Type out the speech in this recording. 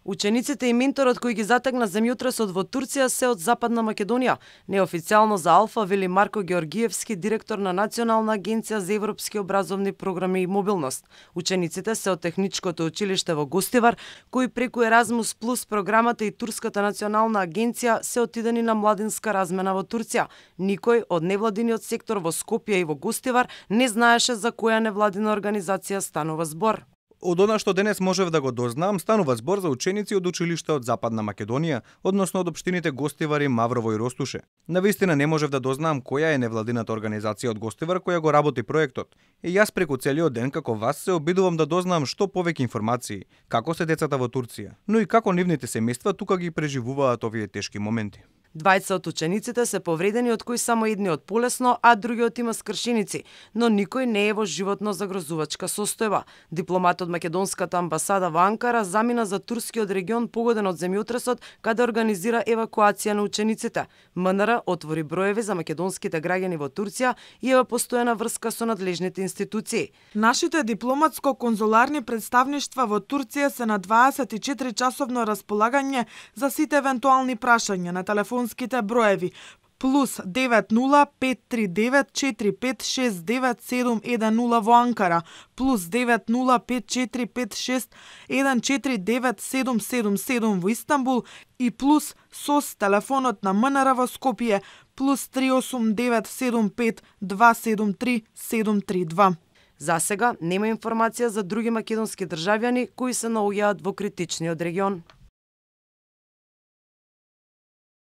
Учениците и менторот кој ги затегна земјотресот во Турција се од Западна Македонија. Неофицијално за Алфа вели Марко Георгиевски, директор на Национална агенција за европски образовни програми и мобилност. Учениците се од Техничкото училиште во Гостивар, кои преку Еразмус Плюс програмата и Турската национална агенција се отидени на младинска размена во Турција. Никој од невладиниот сектор во Скопје и во Гостивар не знаеше за која невладина организација станува збор. Од она што денес можев да го дознам, станува збор за ученици од училиште од Западна Македонија, односно од општините Гостивар, Маврово и Ростуше. Навистина не можев да дознам која е невладината организација од Гостивар која го работи проектот. И јас преку целиот ден како вас се обидувам да дознам што повеќе информации, како се децата во Турција, но и како нивните семејства тука ги преживуваат овие тешки моменти. Двајца од учениците се повредени, од кои само едниот полесно, а другиот има скршеници, но никој не е во животно загрозувачка состојба. Дипломат од македонската амбасада во Анкара замина за турскиот регион погоден од земјотресот, каде организира евакуација на учениците. МНР отвори броеви за македонските граѓани во Турција и е во постојана врска со надлежните институции. Нашите дипломатско-конзуларни представништва во Турција се на 24-часовно располагање за сите евентуални прашања на телефонските броеви плюс 9054569710 во Анкара, плюс 905456149777 во Истанбул и плюс СОС телефонот на МНР во Скопје, плюс 3897273 За сега нема информација за други македонски државјани кои се наоѓаат во критичниот регион.